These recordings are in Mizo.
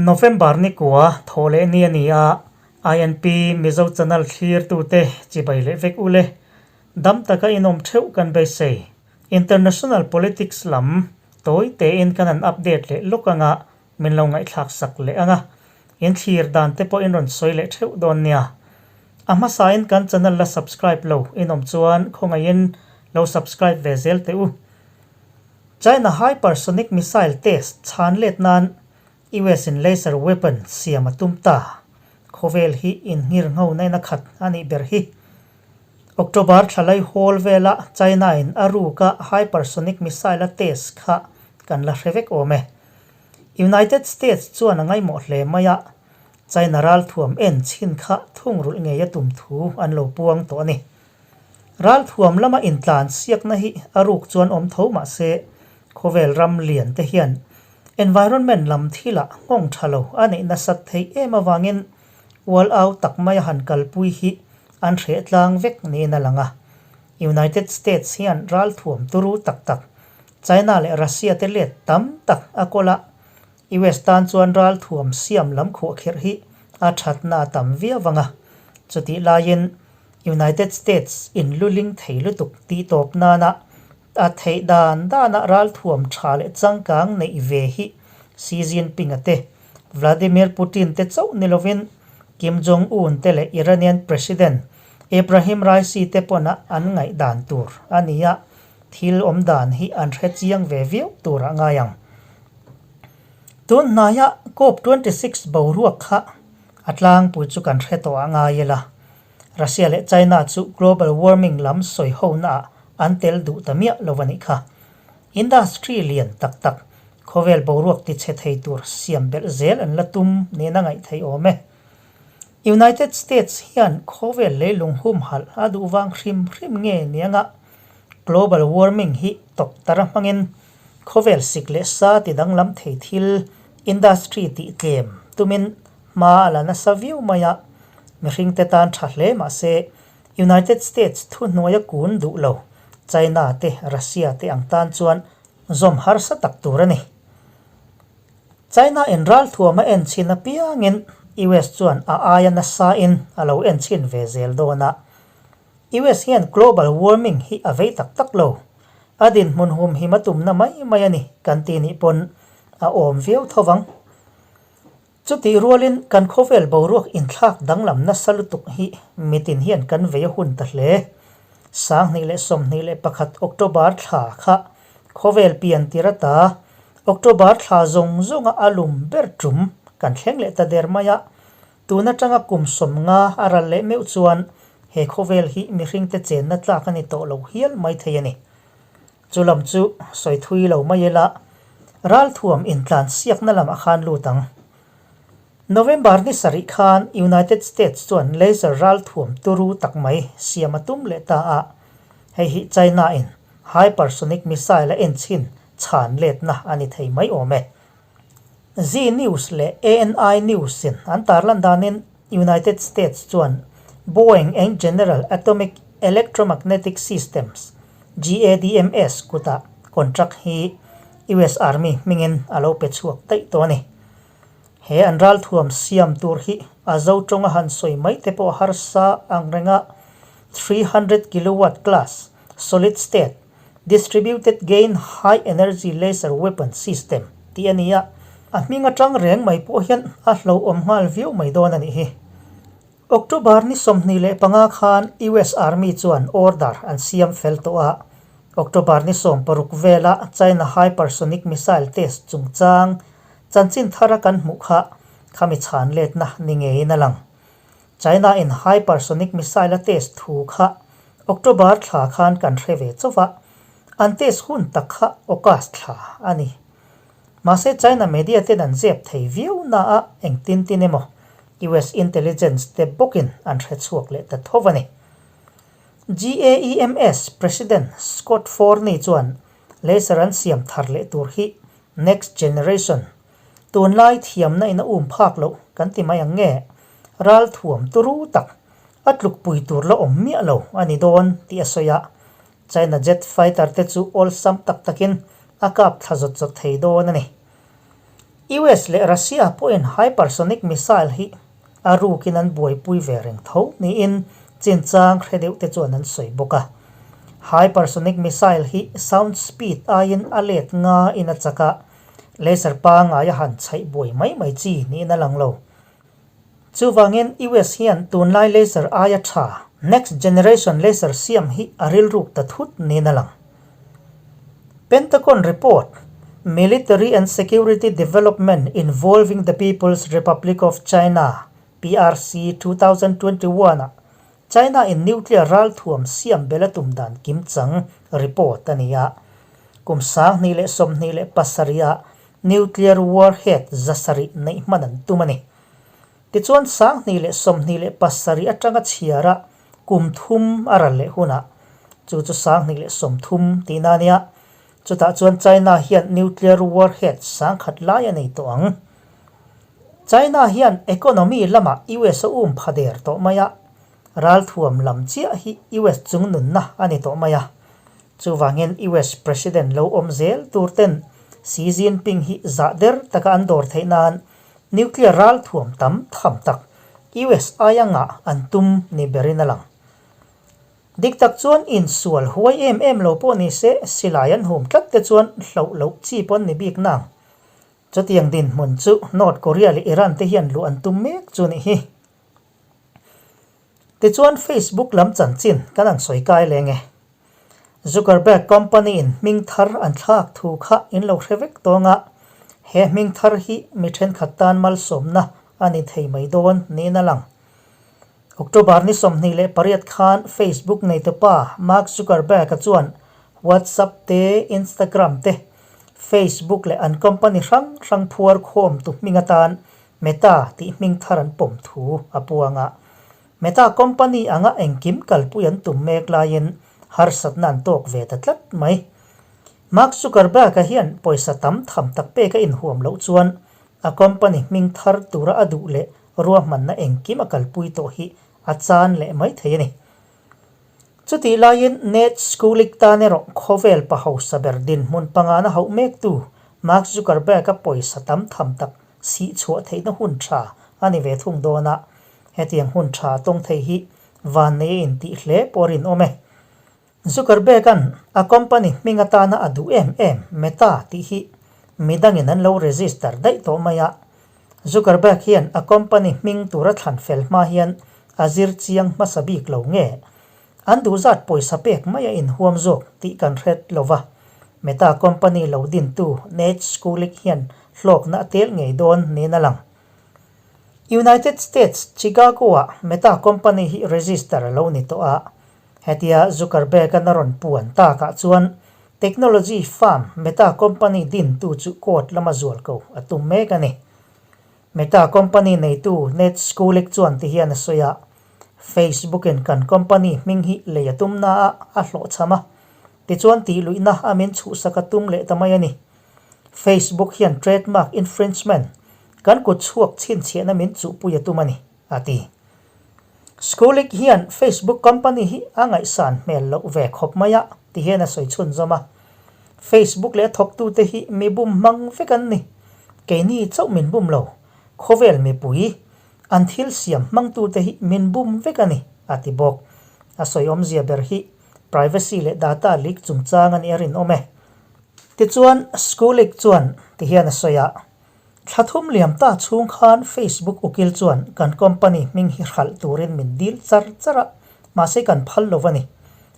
November ni kua thaw leh ni a ni a, INP Mizo Channel thlirtute chibai leh vek u le. Dam taka inawm theuh kan beisei. International politics lam tawi tein kan han update leh lawk anga min lo ngaihthlak sak leh ang a, in thlir dan te pawh in rawn sawi leh theuh dawn nia. A hmasain kan channel la subscribe lo inawm chuan khawngaihin lo subscribe ve zel teh u. China hypersonic missile test chhan let nan US in laser weapon siam a tum ta. Khawvel hi inngir ngho na in a khat a nih ber hi. October thla lai hawl vela China in a ruka hypersonic missile a test kha kan la hre vek awm e. United States chuan a ngaihmawh hle mai a, China ralthuam en chhin kha thungrulh ngei a tum thu an lo puang tawh a ni. Ralthuam lama intlan siakna hi a ruk chuan awm tho mah se, khawvel ram lian te hian environment lam thilah nghawng tha lo a neih nasat theih em avangin ual au tak maia han kalpui hi an hreh tlang vek niin a lang a. United States hian ralthuam turu tak tak China leh Russia te let tam tak a kawl a, US tan chuan ralthuam siam lam khuahkherh hi a thatna a tam viau vang a. Chutih laiin United States in luling thei lutuk tih tawp nana a theih dan dana ralthuam tha leh changkang neih ve hi Xi Jinping-a te, Vladimir Putin te chauh ni lovin Kim Jong-un te leh Iranian President Ebrahim Raisi te pawna an ngaihdan tur a ni a, thil awm dan hi an hre chiang ve viau tur a ngai ang. Tun hnaia Cop 26 boruak kha a tlangpui chu kan hre tawh a ngai ila. Russia leh China chu global warming lam sawi honaah an tel duh ta miah lo a nih kha. Industry lian tak tak khawvel boruak tichhe thei tur siam belh zel an la tum nen a ngaih theih awm e. United States hian khawvel leilung humhalh a duh vang hrim hrim nge nianga Global warming hi tawp tara hmangin khawvel sik leh sa ti danglam thei thil industry tih tlem tumin hma a la nasa viau mai a, mihringte tan tha hle mah se United States thuhnuaia kun duh lo China te Russia te ang tan chuan zawm harsa tak tur a ni. China in ralthuam a en chhin apiangin US chuan a aia nasa in a lo en chhin ve zel dawn a. US hian global warming hi a vei tak tak lo. A dinhmun humhim a tumna mai mai a ni kan ti nih pawn a awm viau tho vang. Chutih rualin kan khawvel boruak inthlak danglam nasa lutuk hi mitin hian kan vei a hun ta hle. 2021 October thla kha khawvel pian tir ata October thla zawng zawnga a lum ber tum kan thleng leh ta der mai a. Tun atanga kum 50 a ral leh meuh chuan he khawvel hi mihringte chenna tlak a ni tawh lo hial mai thei a ni. Chu lam chu sawi thui lo mai ila, ralthuam intlan siakna lamah khan lut ang. November ni sarih khan United States chuan laser ralthuam turu tak mai siam a tum leh ta a, hei hi China in hypersonic missile a enchhin chhan letna a ni thei mai awm e. Zee News leh ANI News in an tarlan danin United States chuan Boeing and General Atomic Electromagnetic Systems, GADMS, kutah contract hi US Army hmingin a lo pe chhuak daih tawh a ni. He an ralthuam siam tur hi a zo tawnga han sawi mai te pawh harsa ang renga 300 kilowatt class solid state Distributed Gain High Energy Laser Weapon System tih a ni a, a hming atang reng mai pawh hian a hlauhawm nghal viau mai dawn a nih hi. October ni 25 khan US Army chuan order an siam fel tawh a, October ni 16 vela China hypersonic missile test chungchang chanchin thara kan hmuh kha khami chhan letna ni ngeiin a lang. China in hypersonic missile a test thu kha October thla khan kan hre ve chauh a, an test hun tak kha August thla a ni. Mahse China media ten an zep thei viau na a engtin tin emaw US intelligence te bawkin an hre chhuak leh ta tho a ni. GAEMS President Scott Forney chuan laser an siam thar leh tur hi next generation Tunlai thiamna in a um phak loh kan ti mai ang nge? Ral thuam turu tak, a tlukpui tur la awm miah lo a ni dawn tih a sawi a. China jet fighter te chu awlsam tak takin a kap thla zawt zawt thei dawn a ni. US leh Russia pawhin hypersonic missile hi a rukin an buaipui ve reng tho niin chinchang hre deuh te chuan an sawi bawk a. Hypersonic missile hi sound speed aiin a let nga in a chak a, laser pangngai a han chhaih buai mai mai chi niin a lang lo. Chuvangin US hian tunlai laser aia tha next generation laser siam hi a rilruk ta thut niin a lang. Pentagon report, Military and Security Development Involving the People's Republic of China, PRC, 2021 ah China in nuclear ralthuam siam bel a tum dan kimchang report a ni a. Kum 2027 ah Nuclear warhead 700 neih hman an tum a ni. Tichuan 2027 atanga chhiara kum thum a ral leh hunah chu chu 2030 tihna a nia. Chutah chuan China hian nuclear warhead 10,000 lai a nei tawh ang. China hian economy lamah US a um pha der tawh mai a, ralthuam lam chiah hi US chung nunna a ni tawh mai a. Chuvangin US President lo awm zel tur ten Xi Jinping hi zah der taka an dawr theih nan nuclear ral thuam tam tham tak US aia ngah an tum ni berin a lang. Dik tak chuan insual huai em em lo pawh ni se silai an hum tlat te chuan hloh loh chi pawn ni bik nang. Chutiang dinhmun chu North Korea leh Iran te hian luh an tum mek chu nih hi. Tichuan Facebook lam chanchin kan han sawi kai leng e. Zuckerberg company in hming thar an thlak thu kha in lo hre vek tawng a, he hming thar hi mi thenkhat tan malsawmna a ni thei mai dawn niin a lang. October ni 28 khan Facebook neitupa Mark Zuckerberg-a chuan WhatsApp te, Instagram te, Facebook leh an company hrang hrang phuar khawmtu hming atan Meta tih hming thar an pawm thu a puang a. Meta company anga engkim kalpui an tum mek laiin harsatna an tawk ve ta tlat mai. Mark Zuckerberg-a hian pawisa tam tham tak pek a inhuam loh chuan a company hming thar tura a duh leh ruahmanna engkim a kalpui tawh hi a chan leh mai thei a ni. Chutih laiin Ned Sculick tan erawh khawvel pa hausa ber dinhmun pangana hauh mektu Mark Zuckerberg-a pawisa tam tham tak sih chhuah theihna hun tha a ni ve thung dawn a, hetiang hun tha tawng thei hi vannei a intih hle pawh a rinawm e. Zuckerberg-a'n a company hming atana a duh em em Meta tih hi midangin an lo register daih tawh mai a, Zuckerberg hian a company hming tura thlan fel hma hian a zir chiang hmasa bik lo nge? An duh zat pawisa pek mai a inhuam zawk tih kan hret lo va, Meta company lo dintu Nate Schulich hian hlawkna a tel ngei dawn niin a lang. United States, Chicago-ah Meta company hi register a lo ni tawh a, hetia Zuckerberg-a'n a rawn puan takah chuan Technology firm Meta company dintu chu court lama zual ko a tum mek a ni. Meta company neitu Ned Sculick chuan ti hian a sawi a, Facebook in kan company hming hi lei a tum na a, a hlawhchham a. Tichuan tih luihna a min chhuhsak a tum leh ta mai a ni. Facebook hian trademark infringement, kan kut chhuak chhinchhiahna min chuhpui a tum a ni, a ti. Sculick hian Facebook company hi a ngaihsan hmel loh ve khawp mai a, ti hian a sawi chhunzawm a. Facebook leh a thawktute hi mi bum hmang vek an ni. Keini chauh min bum lo, khawvel mipui, an thil siam hmangtute hi min bum vek a ni, a ti bawk. A sawi awmzia ber hi privacy leh data leak chungchang a nih a rinawm e. Tichuan, Sculick chuan ti hian a sawi a. Thla thum liam ta chhung khan Facebook ukil chuan kan company hming hi hralh turin min dil char char a, mahse kan phal lo a ni.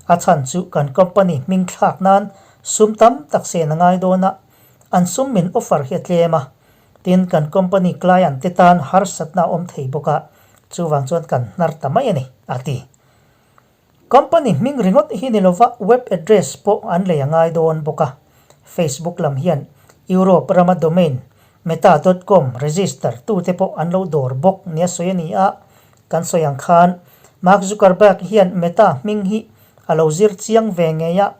A chhan chu kan company hming thlak nan sum tam tak sen a ngai dawn a, an sum min offer hi a tlem a, tin kan company client te tan harsatna a awm thei bawk a, chuvang chuan kan hnar ta mai a ni, a ti. Company hming ringawt hi ni lova web address pawh an lei a ngai dawn bawk a. Facebook lam hian Europe rama domain meta dot com register tute pawh an lo dawr bawk nia sawi a ni a. Kan sawi ang khan Mark Zuckerberg hian Meta hming hi a lo zir chiang ve ngei a,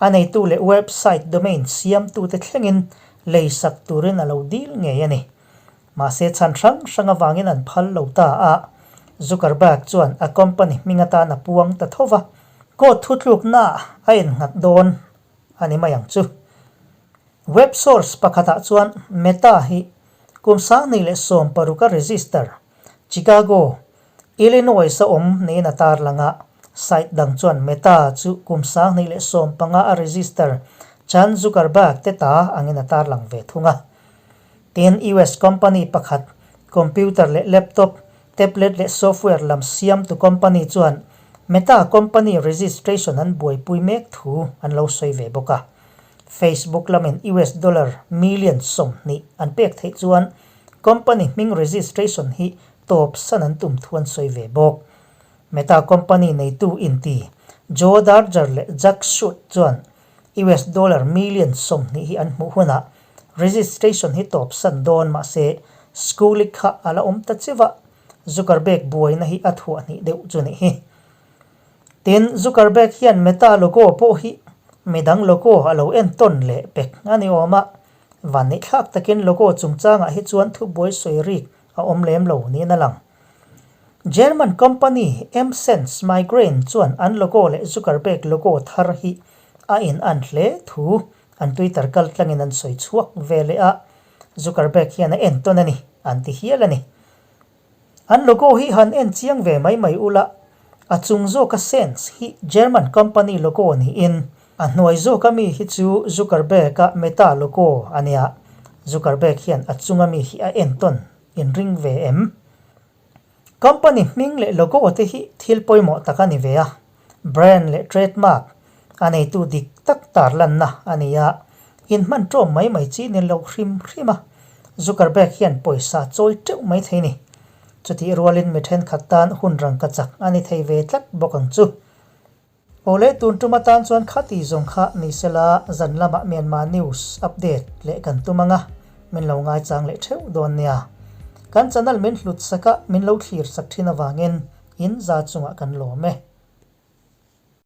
a neitu leh website domain siamtute thlengin leisak turin a lo dil ngei a ni. Mahse chhan hrang hrang avangin an phal lo ta a, Zuckerberg chuan a company hming atan a puang ta tho va, court thutlukna a innghat dawn a ni mai ang chu. Web source pakhatah chuan Meta hi. Kum 2016 a register Chicago, Illinois a awm niin a tarlang a, site dang chuan Meta chu kum 2015 a register Chan Zuckerberg te ta angin a tarlang ve thung a. Tin, US company pakhat computer leh laptop, tablet leh software lam siamtu company chuan Meta company registration an buaipui mek thu an lo sawi ve bawk a. Facebook lamin US dollar million 20 an pek theih chuan company hming registration hi tawp san an tum thu an sawi ve bawk. Meta company neitu inti Joe Darger leh Jack Schutt chuan US dollar million 20 hi an hmuh hunah registration hi tawp san dawn mahse Sculik kha a la awm ta chiva, Zuckerberg buaina hi a thuah hnih deuh chu nih hi. Tin, Zuckerberg hian Meta logo pawh hi midang logo a lo entawn leh pek a ni awm a, vanneihthlak takin logo chungchangah hi chuan thubuai sawi rik a awm lem lo niin a lang. German company M-Sense Migraine chuan an logo leh Zuckerberg logo thar hi a in an hle thu an Twitter kaltlangin an sawi chhuak ve leh a, Zuckerberg hian a entawn a ni, an ti hial a ni. An logo hi han en chiang ve mai mai ula, a chung zawka Sense hi German company logo niin a hnuai zawka mi hi chu Zuckerberg-a Meta logo a nia. Zuckerberg hian a chunga mi hi a entawn inring ve em? Company hming leh logo te hi thil pawimawh tak a ni ve a, brand leh trademark a neitu dik tak tarlanna a ni a, inhman ṭawm mai mai chi ni lo hrim hrim a, Zuckerberg hian pawisa chawi ṭeuh mai thei ni. Chutih rualin mi ṭhenkhat tan hun rangka chak a ni thei ve tlat bawk ang chu. Awle tun tum atan chuan khati zawng kha ni sela zan lamah Myanmar news update leh kan tum anga min lo ngaichang leh theuh dawn nia. Kan channel min hlut sak a min lo thlir sak thin avangin in za chungah kan lawm e.